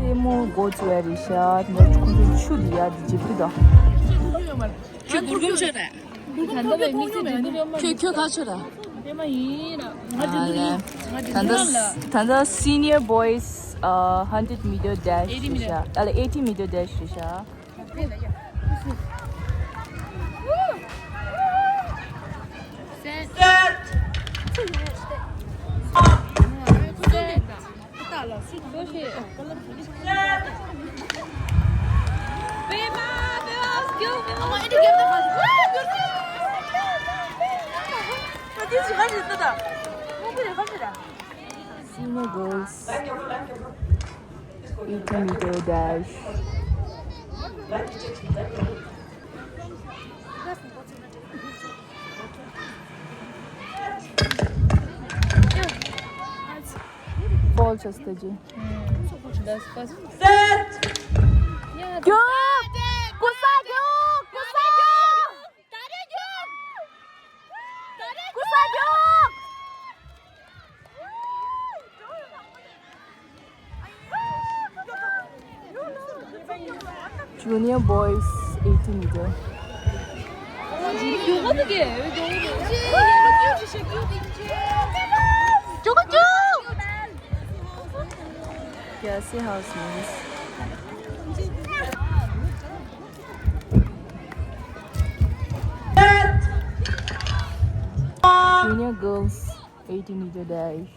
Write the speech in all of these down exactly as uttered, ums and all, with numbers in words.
རྩེད་མོ་འགོ་བཙུགས་ཡ་རེད་ཤག་དེ་ནས་ཁོང་ཚོ་ཆུ་འདི་ཡ་འདི་འཇིབ་ཀྱི་འདུག་ཁྱོད་གུར་གུམ་ཆོད་རེད། ཁྱོད་ཁྱོད་ག་ཆོད་ར། ད་ལྟ་ད་ལྟ་senior boys uh, hundred meter dash རེད་ཤག་ཨ་ལ་eighty meter dash རེད་ཤག Senior girls, eighty meter dash. Ball just the G. Set. Go! Kusa go! Kusa! Junior boys eighty meter. Go, go, go! Yeah, see how it smells. Junior girls, eighty meter dash.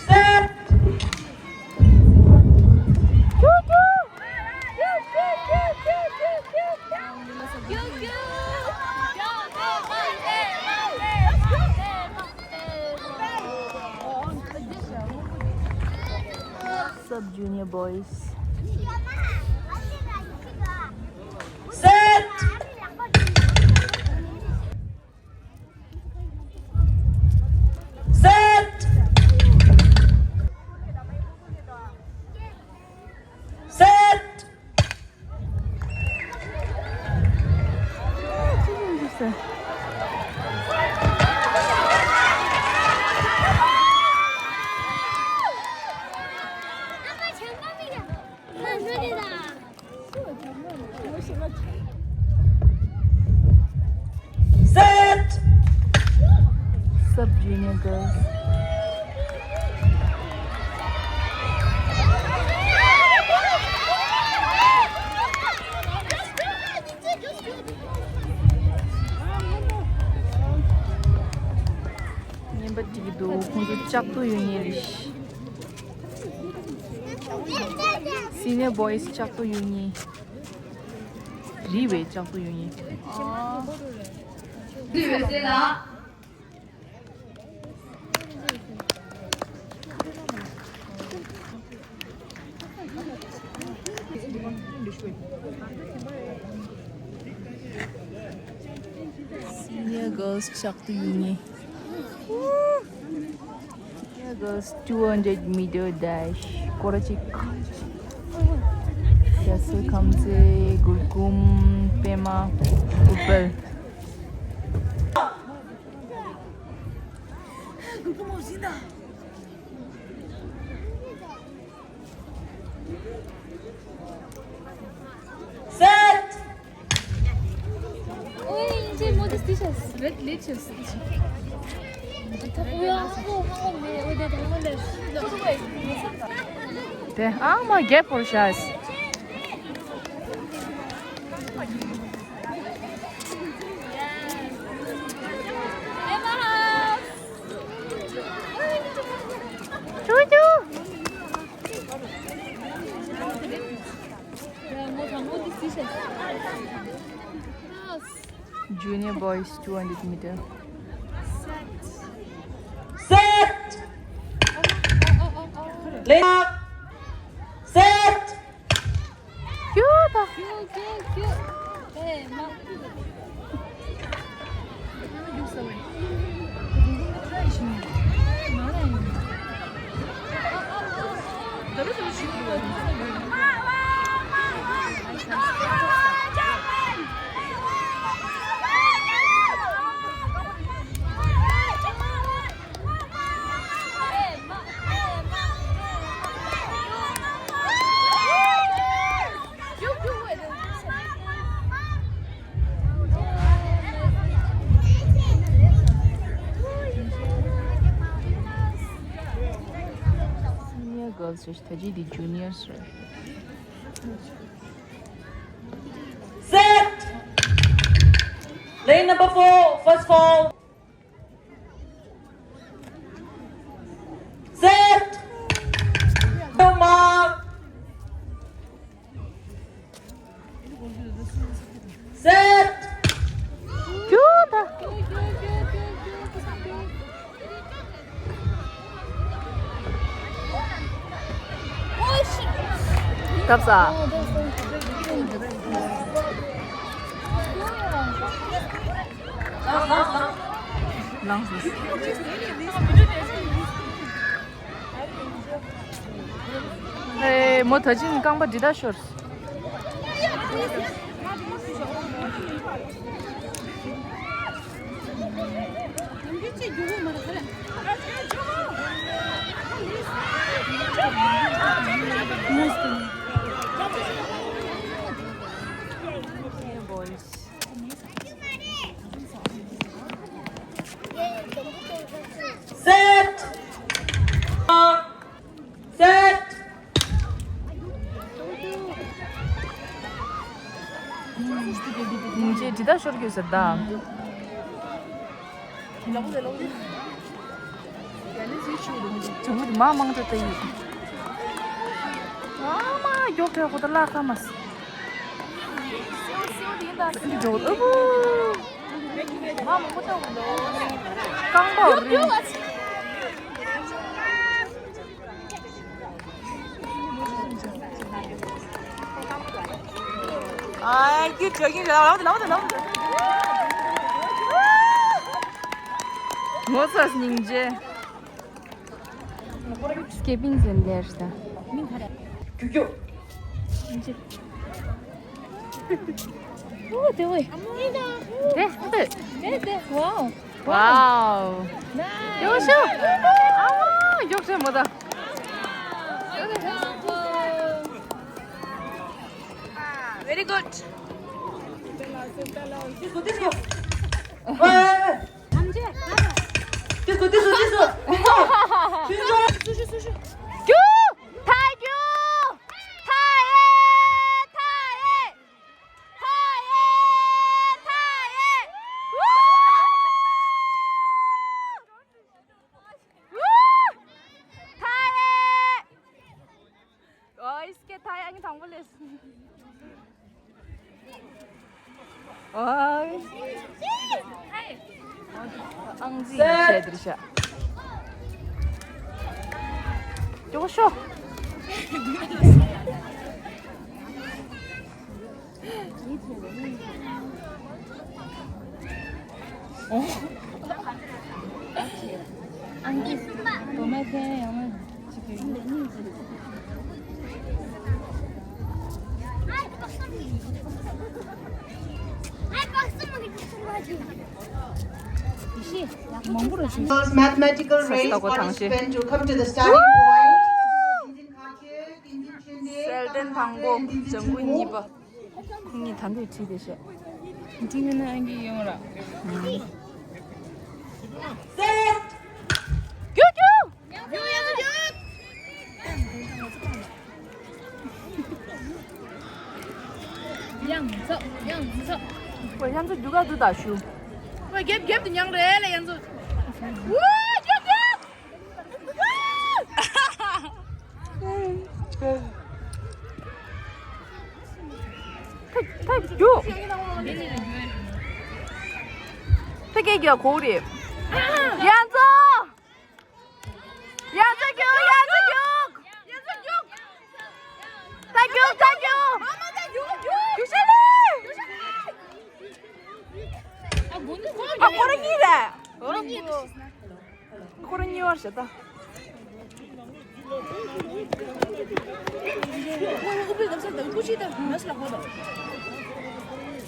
Set. Sub junior boys. Set. Set. Set. Set. Sub junior girls. ངན་པ་འགྲིག་གི་འདུག་ཁོང་ཚོ་ལྕགས་རྡོ་གཡུག་མཁན་རེད། Senior boys ལྕགས་རྡོ་གཡུག་མཁན། རི་བའི་ལྕགས་རྡོ་གཡུག་མཁན། Senior girls ལྕགས་རྡོ་གཡུག་མཁན། Senior girls two hundred meter dash. སྐོར་ར་གཅིག་རྒྱ་སེ། ཁམས་ཚེ། གུར་གུམ། པད་མ། ཨུཏྤལ། Set. དེ་ཨང་མ་རྒྱལ་པོར་བཞག་ཅུ་ཅུ། Junior boys two hundred meter. Set. Set. Set. ཁྱོད་ད། ཁྱོད་ཁྱོད་ཁྱོད། ཨེ་མ། Girls རེད། ད་ཅི་འདི་juniors རེད། Set! Lane number four, first fall. Set! Mark! Set! ཐབས་ས། ལངས་སོང་། ཨེ། མོ་ད་ཅི་ནི་རྐང་པ་འདི་ལྟར་ཤོར། Set! Set! ཉིན་བྱེད་འདི་ལྟར་ཤོར་རྒྱུ་ཟེར་ད། ཇོ་མོ་དེ་མ་མང་དྲགས་ད་ཡིན། ཨ་མ་མགྱོགས་དྲགས་ཁོ་ད་བརླག་ཁ་མ་སི། འདི་འགྲོ་ཨ་བུ། མ་མང་པོ་ལྟ་བུ་འདུག་རྐང་པ་རིང་། ཨ་ཀྱུ་ཊི་ཡིན་ལ་ལ་ལ་ལ། ངོ་ཚ་སྙིང་རྗེ། སྐེ་པིན་ཟེར་ལེར་ད། མིང་ག་རེ། ཀྱུ་ཀྱུ། ཨོ་དེ་ཝེ། དེ་དེ། དེ་དེ། ཝའོ། ཝའོ། ཡོ་ཤོ། ཨ་མ་ཡོ་ཤོ་མོ་ད། Very good. ཀྱུ། ཐའེ་ཀྱུ། ཐའེ་ཨེ། ཐའེ་ཨེ། ཐའེ་ཨེ། ཐའེ་ཨེ། ཐའེ་ཨེ། ཨོ་ཨིས་ཀེ་ཐའེ་ཨེ། ཨང་དང་པོ་ལེས། ཨང་རྩིས་བྱས་འདིར་བཞག་ཀྱོག་ཤོ། ཨང་རྩིས་དོ་མ་ཐེ་ཡང་མ། Mathematical race participant to come to the starting point. གསལ་སྟོན་དང་པོ། ལྗང་གུ་གཉིས་པ། ཁོང་གཉིས་ད་འདོད་བྲིས་བསྡད་ཤག་འགྲིག་མིན་ན་ཨང་ཀི་ཡོང་ར། ཀྱུ་ཀྱུ། ཡང་ཚོ། ཡང་ཚོ། ཨོ་ཡང་ཚོ་རྒྱུག་ག་འདུག་ད་ཞུ། ཨོ་རྒྱབ་རྒྱབ་ཏུ་མྱངས་རེད་ལ་ཡང་ཚོ། ཝུ་རྒྱབ་རྒྱབ། ཐ་ཐ་རྒྱུག་ཐ་ཀེ་རྒྱག་གོ་རེད། ཡང་ཚོ། ཡང་ཚོ་རྒྱུག་ཡང་ཚོ་རྒྱུག་ཡང་ཚོ་རྒྱུག་ད་རྒྱུག་ད་རྒྱུག་མ་མ་ད་རྒྱུག་རྒྱུག་རྒྱུག་ཤ་ལེ། ཨ་ཁོ་རང་གཉིས་རེད། ཁོ་རང་གཉིས་རེད། ཁོ་རང་གཉིས་བར་བྱེད་ད།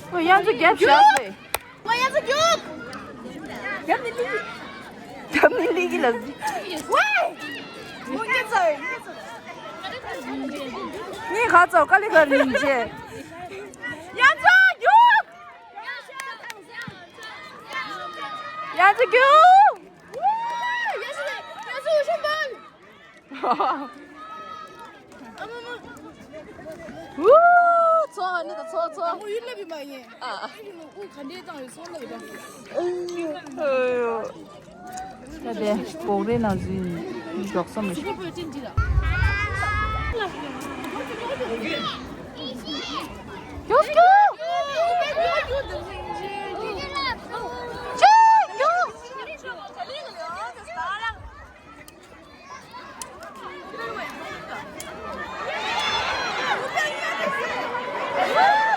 ཁོ་ཡང་ཚོ་རྒྱབ་བཞག་ཟེ། ཁོ་ཡང་ཚོ་རྒྱུག་རྒྱབ་ནི་ལི། རྒྱབ་ནི་ལི་གི་ལ་ཟེ། ཝེ། ཁོ་ངེད་ཚོ་ངེད་ཚོ། ངས་ཁ་ཚོ་ཀ་ལི་ཀ་རིན་ཆེ། ཡང་ཚོ་རྒྱུག་ཡང་ཚོ་རྒྱུག་ཡང་ཚོ་ཡང་ཚོ་ཡང་ཚོ། ཡང་ཚོ་ཡང་ཚོ། ཨ་མ་མ། ཝུ། ཚོ་ཨ་ནི་ད་ཚོ་ཚོ། ཨ་མ་ཡུལ་ལ་བི་མ་ཡིན། ཨ། ཨ་ཡུལ་ལ་དབུ་ག་འདྲའི་བཏང་ཡོད་སོང་ལ་བི་ད། ཨ་ཡོ། ད་དེ་གོག་རེ་ནང་འཛུལ་ནས་མགྱོགས་སོང་མི་ཤེས། ཀྱོ་ཀྱོ། ཀྱོ་ཀྱོ།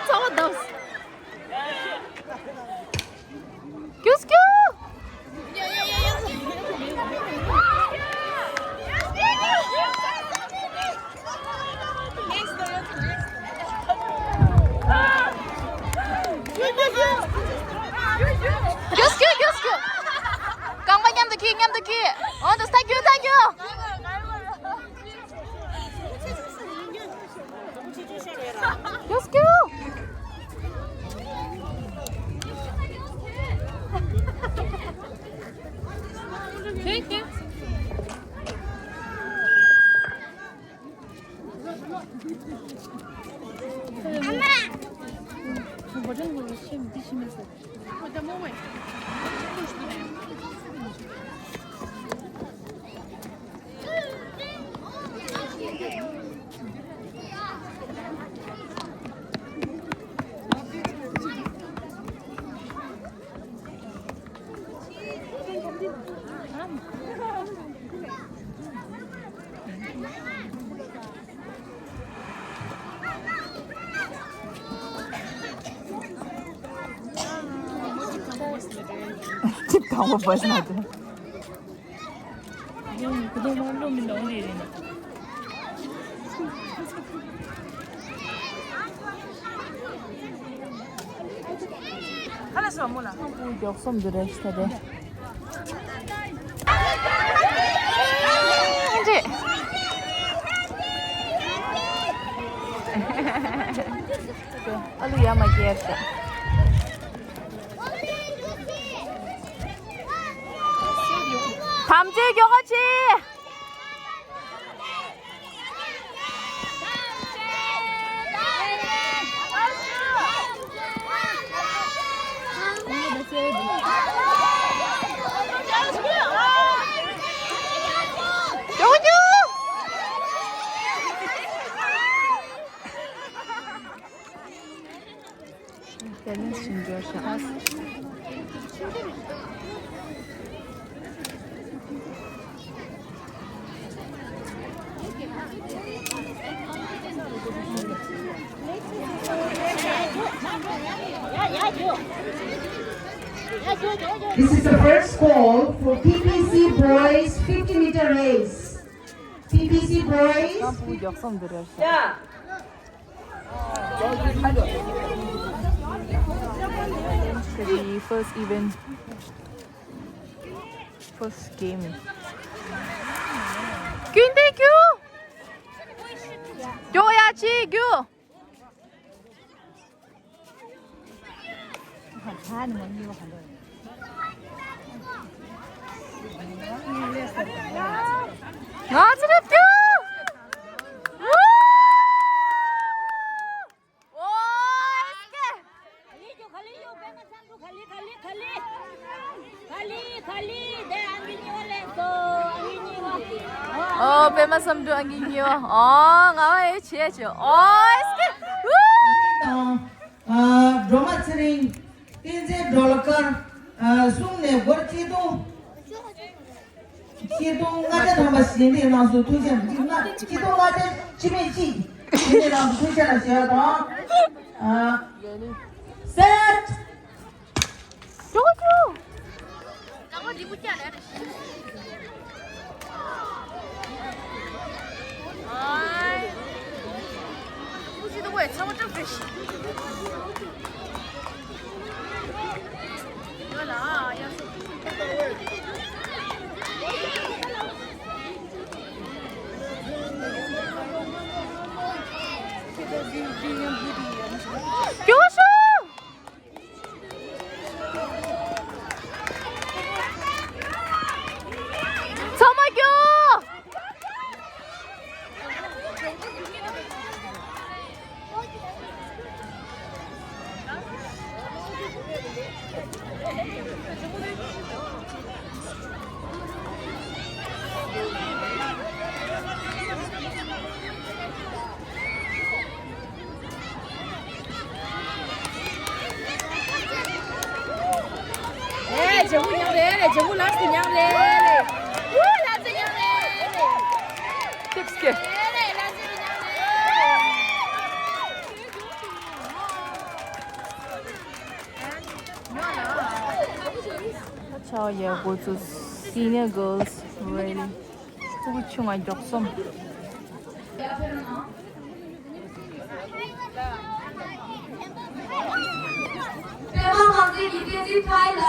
ཚ་བ་བརྡབས། སྐྱོ་སྐྱོ། སྐྱོ་སྐྱོ། སྐྱོ་སྐྱོ། རྐང་པ་མཉམ་དུ་འཁྱེར། མཉམ་དུ་འཁྱེར། འོ་ད་ཐ་ཀྱུ་ཐ་ཀྱུ། སྐྱོ་སྐྱོ། ཅིག་དང་པོ་བོས་མ་དེ། ཁོ་ཐོག་མར་བློ་མི་འདང་ནི་རེད་ན། ཁ་ལ་སོ་མོ་ལ། མགྱོགས་སོང་འདི་རེད་ཤི་ད་དེ། འདི། ཨ་ལུ་ཡ་མ་སྐྱེར་ཤག་ཐམས་ཅད་མགྱོགས་པོ་བྱེད། དེ་ནས་ཞིང་འབྲོག་ཤག This is the first call for P P C boys fifty meter race. P P C boys. ཀམ་པུ་མགྱོགས་སོང་འདི་རེད་ཤག The first event, first game. ཀུན་ཏེ་ཀུ། ཀྱོ་ཡ་ཆི་ཀུ། ང་ཚོ་རེད་ཀྱོ། ཨོ་སྐད། ཨོ་པད་མ་བསམ་འགྲུབ་ཨང་ཀི་གཉིས་པ། ཨོ་ང་ཨེ་བྱས་བྱས། ཨོ་སྐད། ཨུ། དང་། ཨ། སྒྲོལ་མ་ཚེ་རིང་། བསྟན་འཛིན་སྒྲོལ་དཀར། ཨ། གསུམ་ནས་སྒོར་གཅིག་སྟོང་། གཅིག་སྟོང་ལྔ་བརྒྱ་ཐམ་པ་ཞལ་འདེབས་གནང་སོང་། ཐུགས་རྗེ་ཆེ། གཅིག་སྟོང་ལྔ་བརྒྱ་སྤྱི་མེད་གཅིག་ཞལ་འདེབས་གནང་སོང་། ཐུགས་རྗེ་ཆེ་ཞུ་ཡ་དང་། ཨ། སེཊ། ཇོ་ཇོ། ཇོ་ཇོ། ཚང་མ་སྐྱོ། ཇེ་བུ་མཉམ་རེད་རེད། ཇེ་བུ་ལགས་སུ་མཉམ་རེད་རེད། ཝུ་ལགས་སུ་མཉམ་རེད་རེད། ཊིབ་སི་ཀེ། རེད་རེད། ལགས་སུ་མཉམ་རེད། ཆ་ཡ་གོ་ཚུ་སི་ནི་ཡར་གརལ་སི་རེ་ལི། ཕྲུ་གུ་ཆུང་ང་མགྱོགས་སོང་། པད་མ་དབང་རྩེ་གི་བསྟན་འཛིན་ཐའི་ལགས།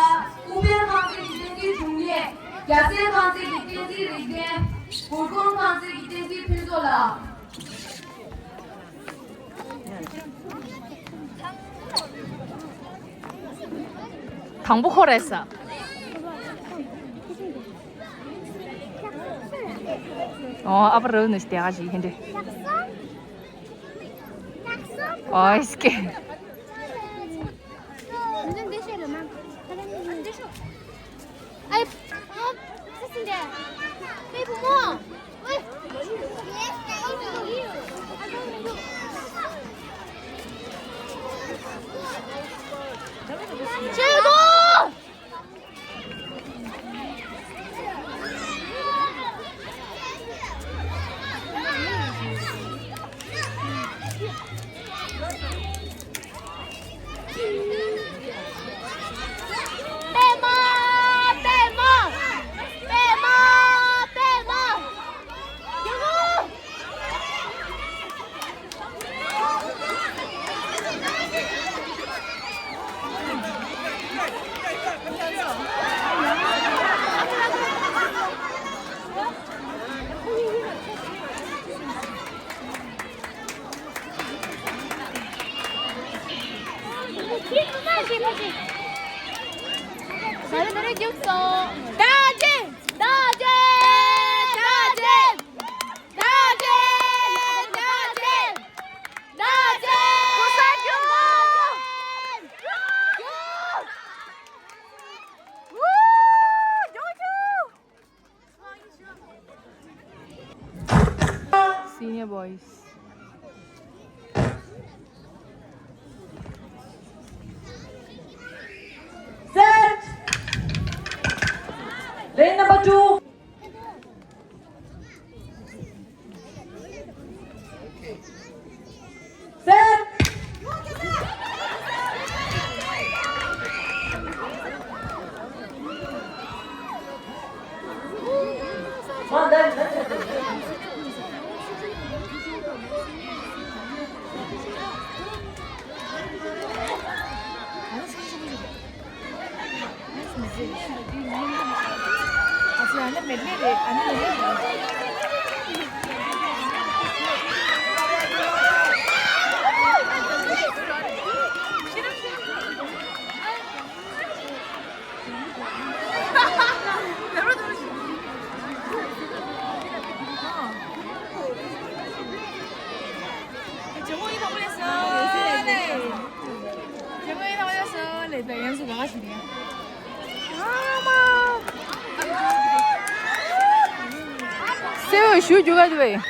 ཨུ་པན་དབང་རྩེ་གི་བསྟན་འཛིན་དྲུང་ལས། རྒྱ་སེ་དབང་རྩེ་གི་བསྟན་འཛིན་རིག་ལྡན། གུར་ཀོང་དབང་རྩེ་གི་བསྟན་འཛིན་ཕུན་ཚོགས་ལགས། དང་པོ་ཁོ་རེད་ས། ཨོ་ཨ་པ་རོ་ནི་སྟེ་ག་ཞིག་ཧིན་རེད། ཨོ་ཨིས་ཀེ། Senior boys. Set. Lane number two. Set. སེ་འོ་ཞུ་རྒྱུ་ག་དུ་བས།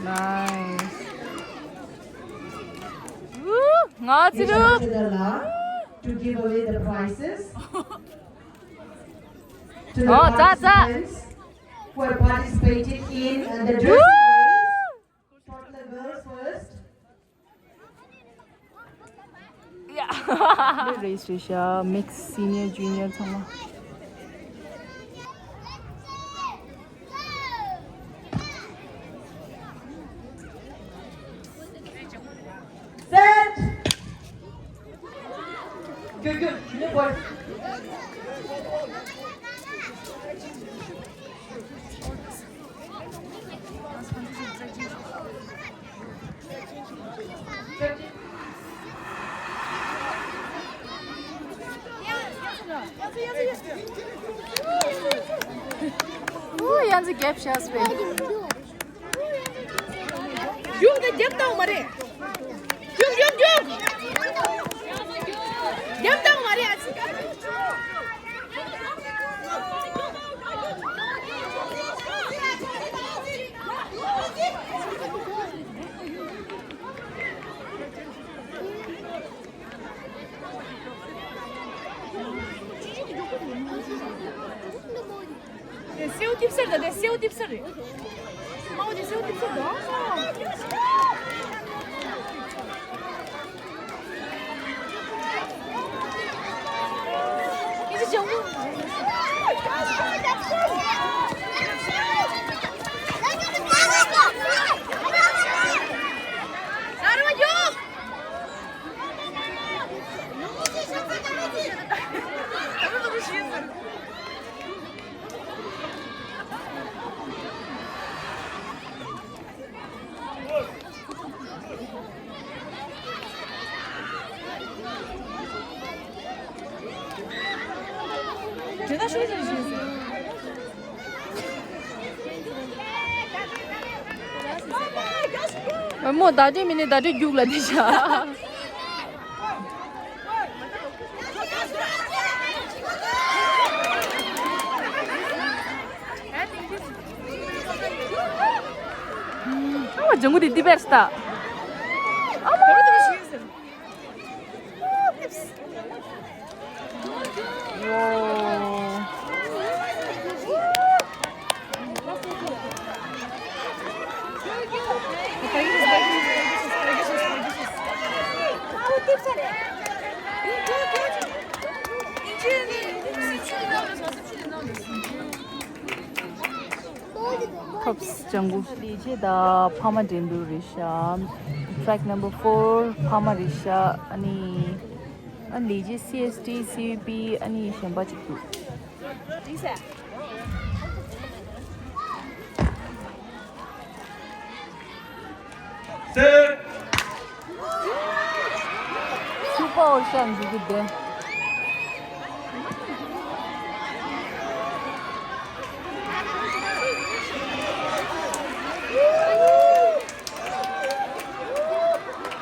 Nice. ང་ཚོ་རུ། To give away the prizes to the participants who have participated in, uh, the dress race. Toddler girls first. Yeah. Race རེད་ཤག mix senior junior ཚང་མ། Set. Good, good. Junior boys. ཨུ། ཡ་ཛི་རྒྱབ་ཤ་སྤེ། རྒྱུག་དང་རྒྱབ་བཏང་མ་རེད། རྒྱུག་རྒྱུག་རྒྱུག་རྒྱབ་བཏང་མ་རེད་ཨ་ཙི། དེ་སེའུ་ཐིབས་ས་རེད། དེ་སེའུ་ཐིབས་ས་རེད། དམར་པོ་དེ་སེའུ་ཐིབས་ས་རེད། མོ་ཟླ་སྒྲོན་མིན་ནི་ཟླ་སྒྲོན་རྒྱུགས་ལ་དེ་བྱ། ཨ་མ་ལྗང་གུ་དེ་ཏི་པེར་སྟ། ཨ་མ། ཐོབ་ལྗང་གུ། ལས་བྱེད་དང་ཕ་མ་འགྲན་བསྡུར་རེད་ཤག track number four ཕ་མ་རེད་ཤག་ཨ་ནི། ཨ་ལས་བྱེད་སི་ཨེས་ཊི་སི་ཝི་པི་ཨ་ནི་གཞན་པ་ཅིག་འདུག་ཚུགས་པ་འོར་ཤག་འཇུག་གི་བསྡད།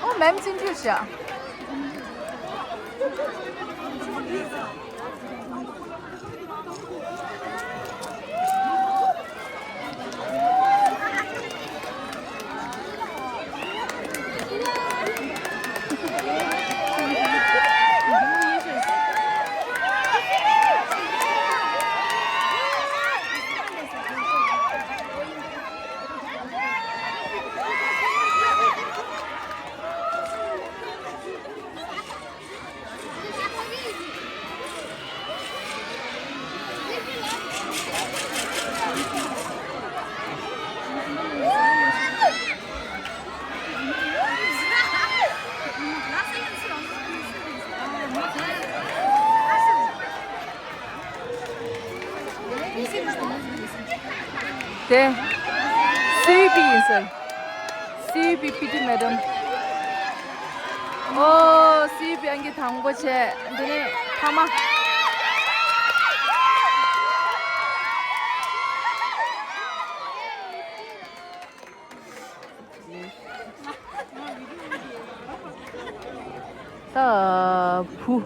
ཨོ་མེམ་ཚིན་ཁྲུས་བྱ། དེ་སི་ཝི་པི་ཡིན་ཟེར། སི་ཝི་པི་པི་ཊི་མེ་ཌམ། ཨོ་སི་ཝི་པི་ཨང་ཀི་དང་པོ་བྱས། འདི་ནས་ཕ་མ། ད་བུ།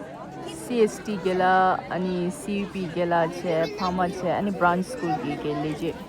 སི་ཨེས་ཊི་རྒན་ལགས། ཨ་ནི་སི་ཝི་པི་རྒན་ལགས་བྱས། ཕ་མ་བྱས། ཨ་ནི་བྷ་རན་ཆི་སི་ཀུལ་གྱི་རྒན་ལས་བྱེད།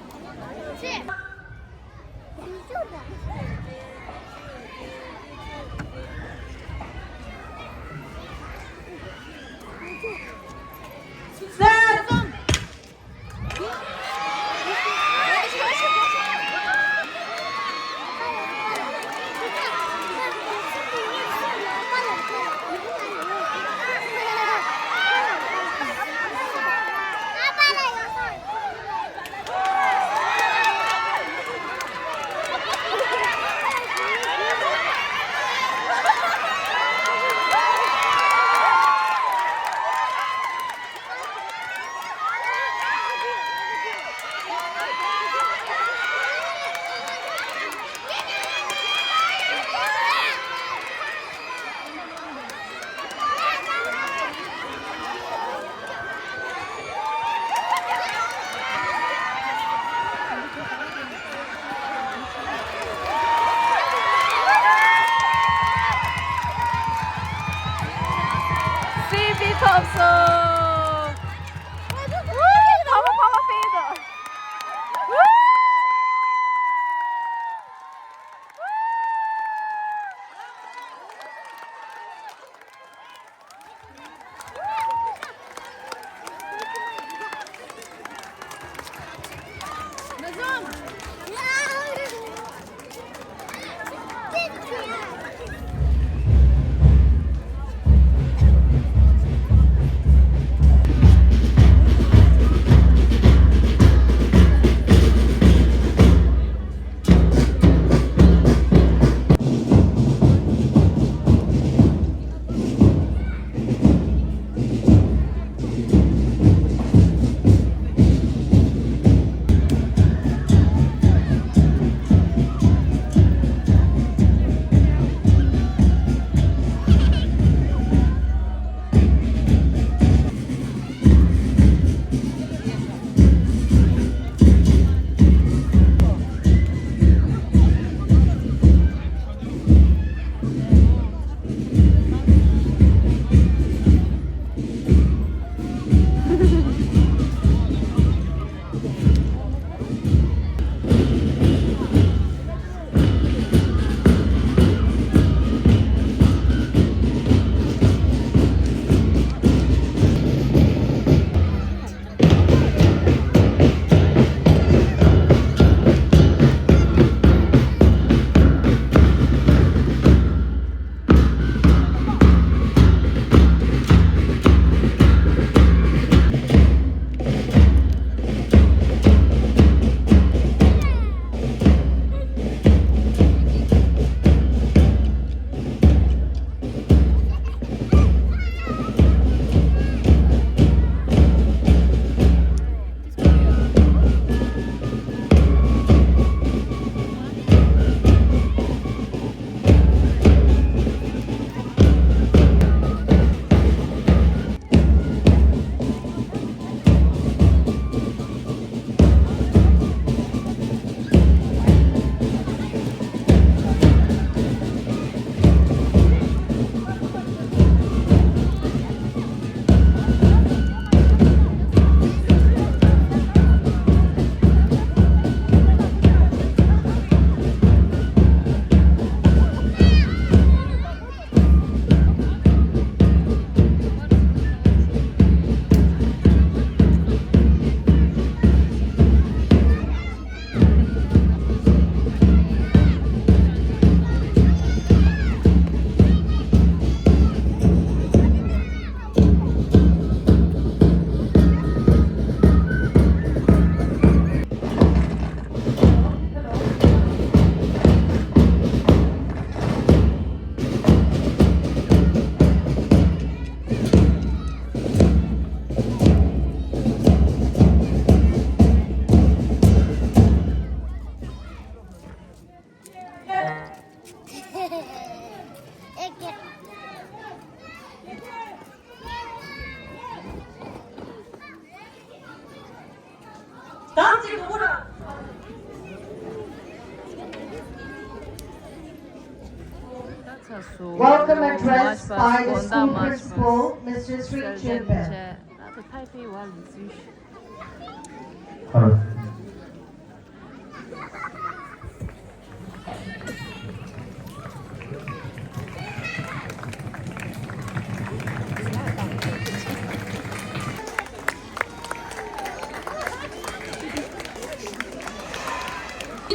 Welcome address by the school principal, Mister Sri Chinpen.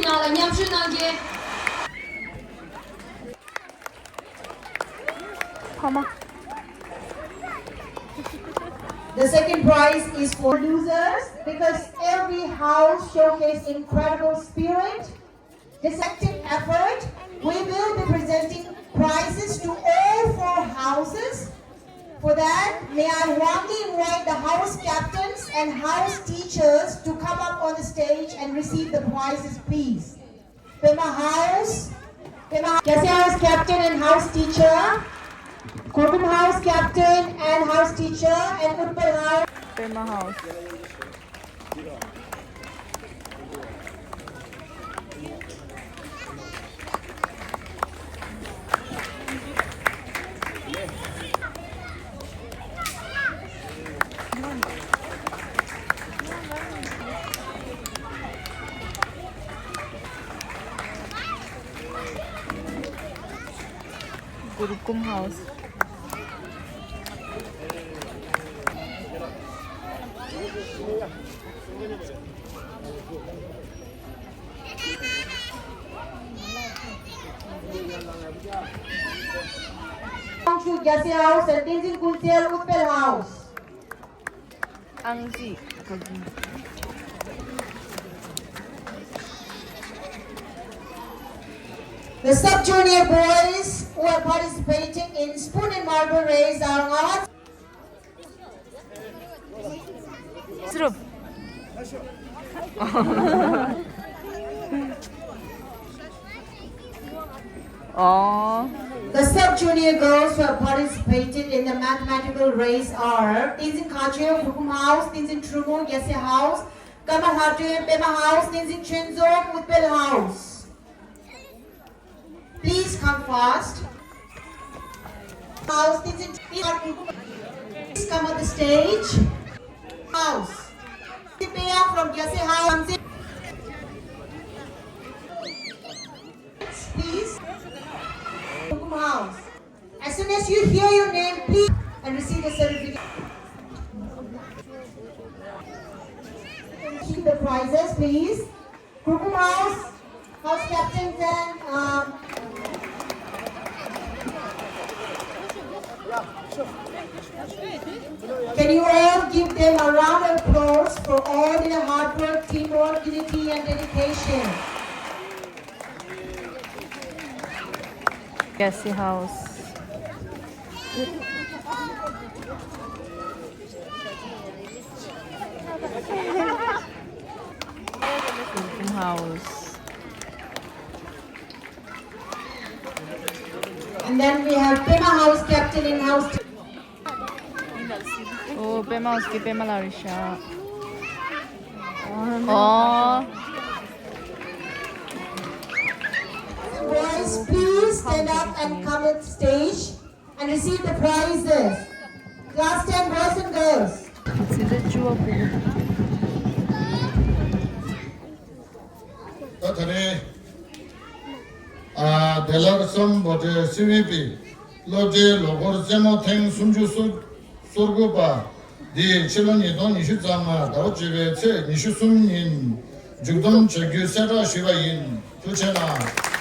ནང་ལ་མཉམ་ཞུགས་གནང་རྒྱུ། ཕ་མ། The second prize is for losers because every house showcased incredible spirit, deceptive effort. We will be presenting prizes to all four houses. For that, may I warmly invite the house captains and house teachers to come up on the stage and receive the prizes, please. Pema House, Pema Gyase House captain and house teacher, Kurkum House captain and house teacher, and Utpal House. Pema House. Gurukum House. Angshu Gyase House and Tenzin Kunsel Utpal House. Angzi. The sub-junior boys who are participating in spoon and marble race are Ngawat. Srup. Oh. The sub-junior girls who have participated in the mathematical race are Tenzin Khachoe, Gurukum House, Tenzin Trumo, Gyase House, Kamal Hatue, Pema House, Tenzin Chenzok, Utpal House. Please come fast. House, Tenzin, please come on the stage. House. Tipeya from Gyase House. Please. House. As soon as you hear your name, please and receive the certificate. Keep the prizes, please. Gurukum House, house captains and, um, can you all give them a round of applause for all their hard work, teamwork, unity and dedication? Gyase House. Gurukum House. And then we have Pema House captain in house. Oh, Pema House ki Pema Larisha. Oh. Boys, please stand up and come at stage and receive the prizes. Class ten boys and girls. ད་ད་རེས། ཨ། བདེ་བླག་བསམ་བྷོ་ཊའི་སི་ཝི་པི་སློབ་གྲྭའི་ལོ་འཁོར་རྩེད་མོ་ཐེངས་སུམ་ཅུ་སོ་སོ་དགུ་པ་འདི་ཕྱི་ལོ་ཉིས་སྟོང་ཉི་ཤུ་རྩ་ལྔ་ཟླ་བ་བཅུ་པའི་ཚེས་ཉི་ཤུ་གསུམ་ཉིན་མཇུག་བསྡོམས་བྱ་རྒྱུའི་གསལ་བསྒྲགས་ཞུས་པ་ཡིན། ཐུགས་རྗེ་གནང་།